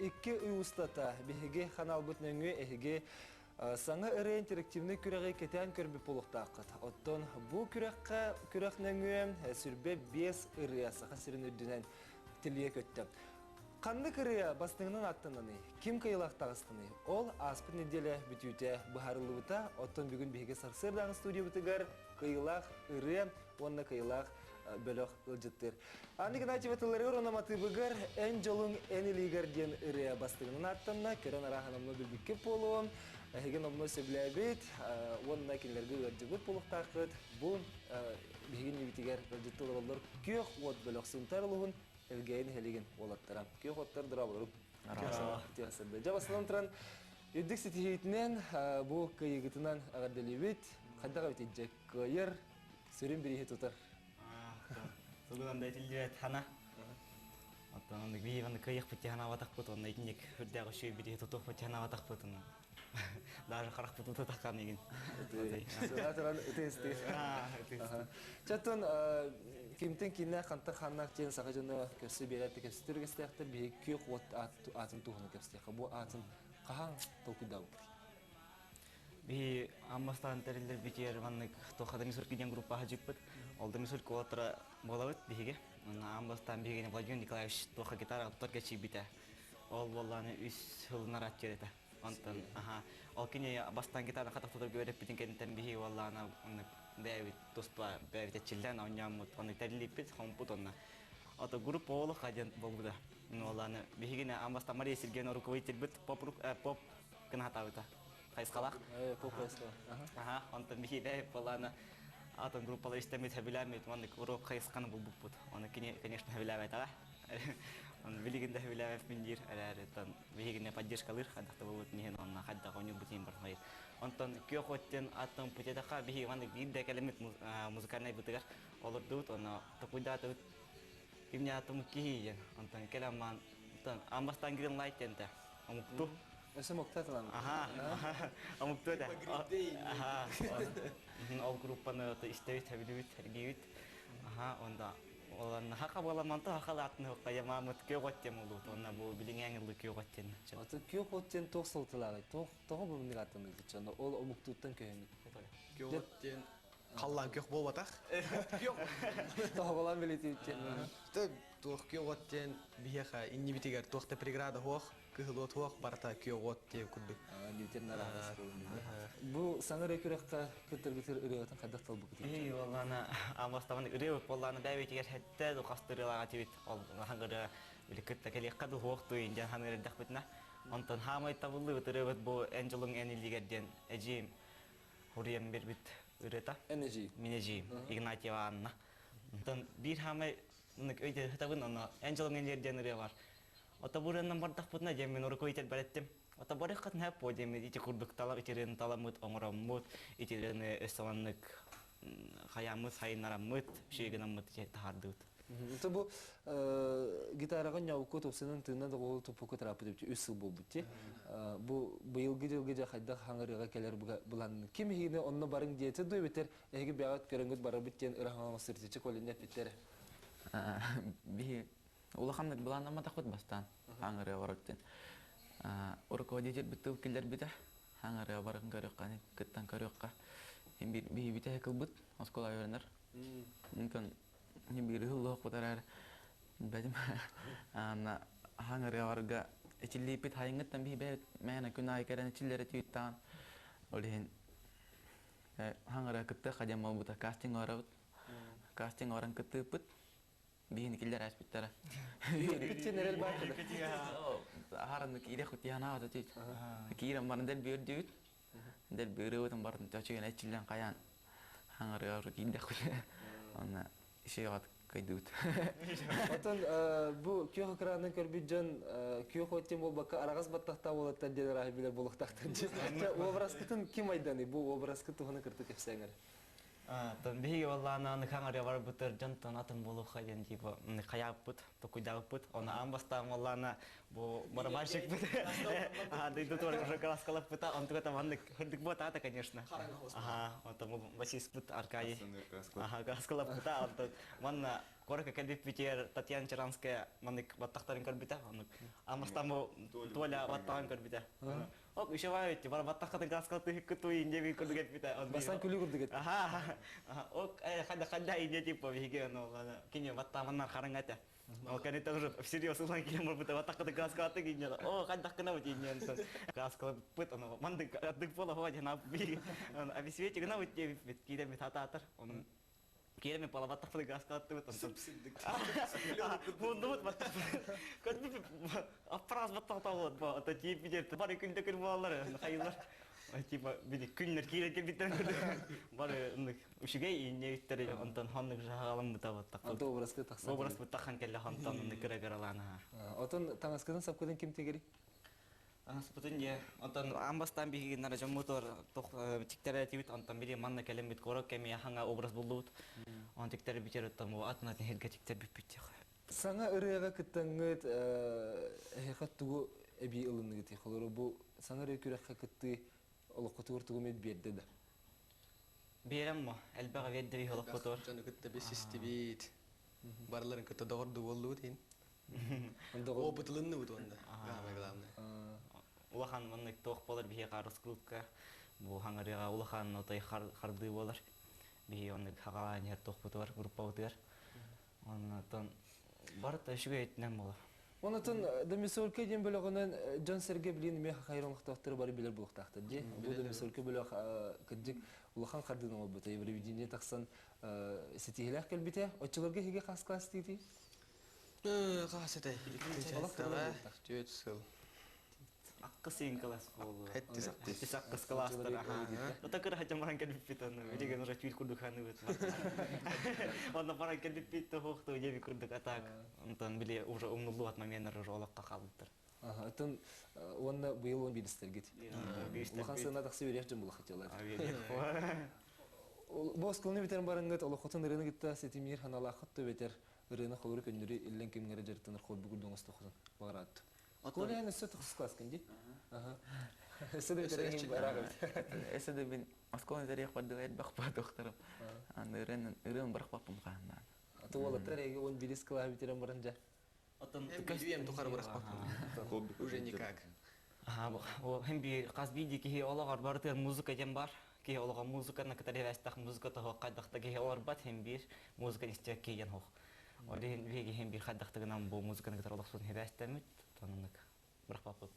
2 ый устата биһиги ханаалбыт нөҥүө эһиги саҥа ырыа интерактивнай күрэҕи кэтээн көрбүт буолуохтааххыт. Оттон бу күрэххэ күрэх нөҥүө сүрбэ 5 ырыа Саха сирин үрдүнэн тилийэ көттө. Ханнык ырыа бастыҥынан аттананый? Ким кыайыылаах таҕыстаный? Ол ааспыт нэдиэлэ бүтүүтэ быһаарыллыбыта. Оттон бүгүн биһиги сарсыардааҥы студиябытыгар кыайыылаах ырыа уонна кыайыылаах бөлөх ыалдьыттыыр. Анна Игнатьева тылларыгар уонна матыыбыгар «Эн дьолуҥ эн илиигэр» диэн ырыа бастыҥынан ааттанна. Көрөн арааһа номнуо билбиккит буолуо. Эһиги номнуо сөбүлээбит уонна кинилэргэ ыалдьыбыт буолуохтааххыт. Бу биһиги иннибитигэр ыалдьытты олороллор Күөх уот бөлөх Сунтаар улууһун Элгээйи нэһилиэгин уолаттара. Күөх уоттар дорооболорум. Дьэ бастатан туран үрдүк ситиһиитинэн бу кыайыыгытынан эҕэрдэлиибит. Хайдах эбит дьэ кыайар сүрүн бирииһи тутар. Тугунан да этиллибэт хана. Оттон оннук биһиги оннук кыайыахпыт дии санаабатахпыт, онно итинник үрдээх үчүгэй бирииһи тутуохпут дии санаабатахпыт. Даже харахпыт утутаххан игин. Сыла туран ытыыстыыр. Чаттан кимтэн кимнээх хантан ханнаах диэн саха дьоно көрсө биэрээт кэпсэтэр үгэстээхтэр биһиги күөх уот аатын туһунан кэпсэтиэххэ. Бу аатын хаһан толкуйдаабыккыт? Биһи аммастаан тэриллэр битиэр маннык туохха да Мисурки диэн группаҕа дьыппыт. Ол да Мисурки уолаттара буолабыт биһиги. Онно аммастаан биһигини Владимир Николаевич туохха гитараҕа туттарга чийбитэ. Ол буоллааны үс сылынар аттиэр этэ. Онтон аха ол кини бастаан гитара хатах тутарга үөрэппитин кэнниттэн биһиги буоллаана оннук бэйэбит туспа бэйэбит эрчиллэн оонньооммут оннук тэриллиппит хомпут онно ото группа олоха диэн буолбута уоллааны биһигини аан бастаан Мария Сергеевна руководительбит поп поп гына сатаабыта хайысхалаах поп хайысхалаах аха онтон биһиги бэйэбит буоллаана атын группалар истэммит сөбүлээммит маннык урок хайысханы булбуппут ону кини конечно сөбүлээбэтэҕэ билигин да сөбүлээбэппин диир эрээри биһигини поддержкалыыр хайдах да буолбутун иһин уонна хайдах оонньуурбут иһин барытын Онтон күөх оттен аттан путетаха биһиги маннык биир да кэлэммит музыкальнай бытыгар олордубут онно токуйдаатыбыт кимне атымыт киһи диэн онтон кэлэн маан онтон аан бастаан Green Light диэнтэ омукту Өсө муктатылан. Аха, омукту этэ. Аха. Ол группаны истэбит, хэбилибит, эргийбит. Аха, онда Оланна хака буоламанта хахалаатын хоккайамаамыт күөх оттем улуут уонна бу билиҥээҥ ыллы күөх оттен. Аты күөх оттен туох сылтылааҕый? Туох тоҕо бу муннук аттаныгыт дьоно ол омуктууттан көһөҥүт? Күөх оттен халлаан күөх буолбатах. Күөх. Тоһоҕолоон билитииччи. Туох күөх оттен биһиэхэ иннибитигэр туох да преграда суох. Кыһыл от суох барыта күөх от диэн курдук. Бу саҥа ырыа күрэххэ кыттаргытыр ырыатын хайдах талбыккытый? Эй, уоллаана амастаман ырыа буоллаана бэйбитигэр хэттэ духастыр ырыалаах этибит. Ол хаһан ырыа били кытта кэлиэххэ дуһуох туйун диэн ханыыр эрдэхпитинэ. Онтон хаамай табыллыбыт ырыабыт бу эн дьолуҥ эн илиигэр диэн эдьиийим хуруйан биэрбит ырыата. Эн эдьиий? Мин эдьиийим Игнатьева Анна. Онтон биир хаамай өйдөтө сытабын, онно эн дьолуҥ эн илиигэр диэн ырыа бар. Отобурынан бардахпытына диэн мин урукку итэрбэр эттим. Отобориххытына по диэн ити курдук талап итирин таламмыт оҥороммут, итирини өссө маннык хайааммыт, сайыннараммыт, үчүгэй гынаммыт таһаардыбыт. Это бу гитараҕа ньообукку тупсанан тыына доҕуһул туппукка тарааппыт эбит үс сыл буолбут ти. Бу быйылгы дьылга дьэ хайдах хаҥырыга кэлэр былаанны ким иһигини онно барыҥ диэтэ дуо эбэтэр эһиги бэҕэт көрөҥгүт барабыт диэн ыраһаҥа сыртычы колинне эппиттэрэ. Биһи Улаханнык былааннамматахпыт бастаан хаҥырыа барык диэн. Руководитель тыл киллэрбитэ. Хаҥырыа барыгын көрүөххэ, кыттан көрүөххэ. Биһибитэ кылбыт оскуола үөрэнэр. Онтон биир ыһыллыахпыт эрээр бэтим ана хаҥырыа барга эчиллииппит хайыҥҥыттан биһи бэйэбит мээнэ күн аайы кэлэн эчиллэрэ түүттаан ол иһин хаҥырыа кыттыахха диэн буолбута кастинг оҥоробут кастинг оҥорон кыттыыппыт Биһини киллэр ааспыттара. Үөрбүт эрэл баар Аһараны киирэх кутиһанаата тиит. Киирэн баран дэлби үрдүбүт. Дэлби ырыабытын барын төчүгэн эчиллэн хайаан хаҥарыгар киирдэхпит. Онно ишиҕат кыйдыбыт. Отон бу күөх экранын көрбүт дьон күөх от диэн буолбакка араҕас баттахтаах уолаттар диэн арааһы билэр буолуохтаахтар. Образкытын ким айданый? Бу образкыт туһунан кыртык кэпсээҥэр. Тон биһиги валлаана хаҥарыа барбытыр дьонтон атын буолуохха диэн типа хайааппыт, токуйдаабыппыт. Оны аан бастаан валлаана бу барабанщикпыт дойду туора уже краскалаппыта, онтуга таманнык хырдык буотаата, конечно. Ага, онтон басиспыт Аркадий. Ага, краскалаппыта, онтон манна Корка кэлбиппитигэр Татьяна Чаранская маннык баттахтарын көрбүтэ. Оннук амастан бу Толя баттаҕын көрбүтэ. Ок, еще баайыт, бар баттаххытын краскалатыһыккыт туй инде бир курдук эппитэ. Бастан күлүү курдук эт. Аха, ок, хадда хадда инде типа биһиги ону кини баттааманнар хараңа этэ. Ол кэнниттэн уже всерьез ылан киирэн барбыта баттаххытын краскалаттык инде. О, хайдахкына бут инде онтон краскалаппыт, ону мандык ардык буола хоа диэн би обесвети гына бут диэбиппит киирэн бит хатаатар. Onun Киэрэми палабаттахпыт гаскалаттыбыт онтон. Мундубут баттахпыт. Көтбүт аппарас баттахта болот бу. Ото тиип бидер бары күндө күн буолалар хайылар. Типа били күннер киирэн кэлбиттэр бары ыннык үчүгэй иннебиттер онтон хоннук жаһагаламмыта баттахпыт. Онто образка тахсан. Образ баттахан келле хонтон ыннык кыра кыралаана. Отон таҥаскытын сапкытын ким тигери? Анаспытын дьэ, онтон аан бастаан биһигиннэр дьоммутугар туох тиктэрэ этибит, онтон били манна кэлэммит куорат кэмиэ хаҥа образ буллубут. Он тиктэр бүтэр оттон бу атын атын сиргэ тиктэр бүппүт диэх. Саҥа ырыаҕа кыттаҥҥыт эһиэхэ тугу эбии ылынныгытый? Холобура бу саҥа ырыа күрэххэ кыттыы олоххутугар тугу эмит биэрдэ да? Биэрэн мо, элбэҕи биэрдэ биһи олохпутугар. Дьону кытта билсистибит. Барыларын кытта доҕордуу буоллубут иһин. Опыт ылынныбыт уонна. Самое главное. Улахан маннык туох буолар биһиэхэ раскрутка бу хаҥарыаҕа улахан отой хардыы буолар. Биһи оннук хаҕалаан иһэр туохпутугар, группабытыгар. Оннотон барыта үчүгэй өттүнэн буолар. Онотон Домисолька диэн бөлөҕүнэн дьон-сэргэ билин эмиэ хайыр олохтоохтору бары билэр буолуохтаахтар дии. Бу Домисолька бөлөх кырдьык улахан хардыыны оҥорбута. Евровидение тахсан ситиһиилээх кэлбитэ. Оччолорго эһиги хас класс диитий? Хас этэй? Икки түөрт сыл. Аккыс иин класс буолуо. Хэттис аккыс класстар. Ото кыра хачан баран кэлбиппит онно. Билигин уже түүл курдук ханыыбыт. Онно баран кэлбиппит тоһуохтуу дьэби курдук атак. Онтон били уже умнуллубат моменттар уже олоххо хаалбыттар. Оттон уонна быйыл он биристэргит. Улахан сыана тахсы үөрэх дьон була хотелар. Бу оскуоланы бүтэрэн бараҥҥыт олоххутун ырыаны кытта ситимниир ханалааххыт төбөтөр ырыаны холору көннөрү иллэҥ кэмҥэ дьарыктанар хобби курдук оҥостоххутун баҕараат. Коля эн өссө тохсус класскын дии? Өссө да бүтэрэн бараах эбит. Өссө да мин оскуоланы бүтэриэх бардылар элбэх баатохторум. Аны ырыан ырыан бырахпаппын хааннаан. Аты уолаттар эги он бирис класс бүтэрэн баран дьэ. Оттон Билием тухары бырахпаппын. Уже никак. Хем би хас биирдии киһи олоҕор барытыгар музыка диэн бар. Киһи олоҕо музыканы кытары эбэстээх музыка тоһо хайдахта киһи олорбат хем биир музыканы истибэт киһи диэн хоох. Ол иһин биһиги хем биир хайдахтыгынан бу музыканы кытары олохсун хибээстэммит, тонуннук бырахпаппыт.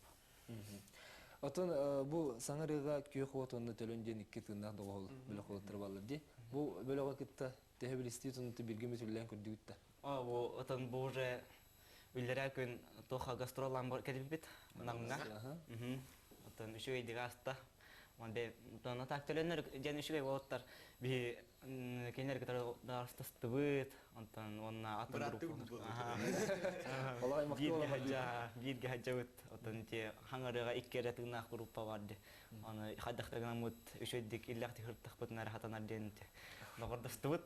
Отон бу саҥа ырыаға күөх уот уонна төлөн диэн икки тыыннаах доҕоһол бөлөх уолаттар баллар дии. Бу бөлөҕө кытта төһө билистии тунуту бирге мүтүллээн көрдүгүт да? О, бу отон бу уже үллэрээ күн туоха гастроллаан кэлбиппит Намҥа. Отон үчүгэйдик ааста. Онтон так төлөннөр диэн үчүгэй уолаттар биһи кинилэр кытары даарыстастыбыт. Онтон уонна атын бииргэ хаджабыт. Оттон те хаҥарыга икки эрэ тыыннаах группа бар ди. Аны хайдахтаргынаммыт үчүгэйдик иллэхтик хыртахпытын эрэ хатанар диэн доҕордостубут.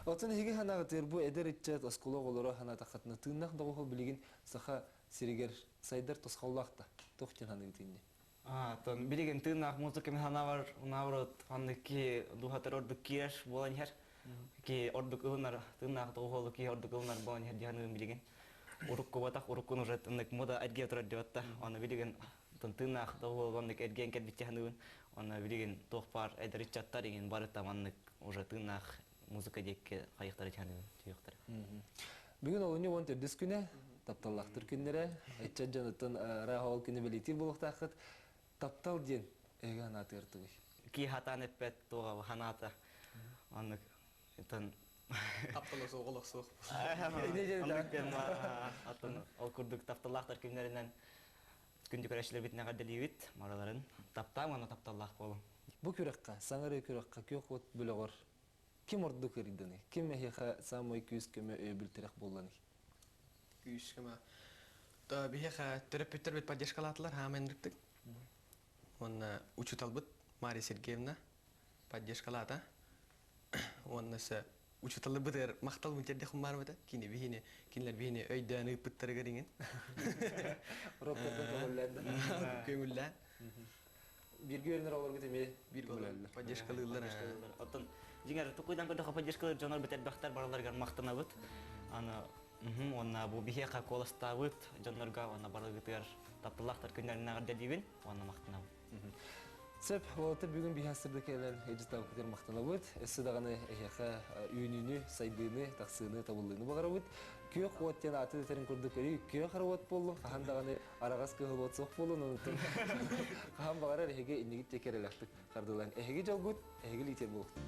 Оттон эһиги ханаҕытыгар бу эдэр ыччат оскуола оҕолоро санаатаххытына тыыннаах доҕоһол билигин саха сиригэр сайдар тосхоллоох да туох диэн саныыгыт инни? Оттон билигин тыыннаах музыка мин санаабар наоборот ханнык киһи дууһатыгар ордук киирэр буолан иһэр. Киһи ордук ылынар тыыннаах доҕоһолу киһи ордук ылынар буолан иһэр дии саныыбын билигин. Урукку батах уруккун уже ыннык мода эргийэ турар диэбэт да. Аны билигин тыыннаах доҕоһол оннук эргийэн кэлбит дии саныыбын. Онно билигин туох баар эдэр ыччаттар иҥин барыта маннык уже тыыннаах музыка диэки хайыктары саныыбын түйүөхтэрэ. Бүгүн олунньу уон төрдүс күнэ, тапталлаахтар күннэрэ, ыччат дьонуттан ыраах ол күнү бэлиэтиир буолуохтааххыт. Таптал диэн эһиги санаатыгар тугуй? Кии хатаан эппэт туоҕа ханаата. Оннук итон Таптала суох олох суох. Оннук диэн атын ол курдук тапталлаахтар күннэринэн күндү көрөөччүлэрбитин эҕэрдэлиибит мараларын таптаам уонна тапталлаах буолуҥ. Бу күрэххэ, саҥа ырыа күрэххэ күөх уот бөлөҕөр ким ордук ырыйданый? Ким эһиэхэ саамай күүс-көмө өйөбүл тирэх буолланый? Күүс-көмө. Биһиэхэ төрөппүттэрбит поддержкалаатылар хааман ырыктык. Уонна учууталбыт Мария Сергеевна поддержкалаата. Уонна өссө учууталларбытыгар махталбын тиэрдиэхпин баарбыта. Кини биһини, кинилэр биһини өйдөөн ыыппыттарыгар иҥин. Уроктардан көҥүллээн да. Көҥүллээн. Бииргэ үөрэнэр оҕолоргут эмиэ Биир көмөлөһөллөр. Поддержкалыыллар. Оттон дьиҥэр тукуйдан көрдөххө поддержкалыыр дьонор бит элбэхтэр барыларыгар махтанабыт. Аны уонна бу биһиэхэ куоластаабыт дьоннорго уонна барылгытыгар тапталлаахтар күннэрин эҕэрдэлиибин уонна махтанабын. Сөп, уолаттар бүгүн биһиэхэ сырдык кэлэн ыалдьыттаабыккытыгар махтанабыт. Өссө даҕаны эһиэхэ үүнүүнү, сайдыыны, тахсыыны, табыллыыны баҕарабыт. Күөх уот диэн ааты этэрин курдук өрүү күөх эрэ уот буоллун, хаһан даҕаны араҕас кыһыл уот суох буоллун, онтон хаһан баҕарар эһиги иннигит диэки эрэлээхтик хардыылаан. Эһиги дьолгут, эһиги лидер буолуохтун.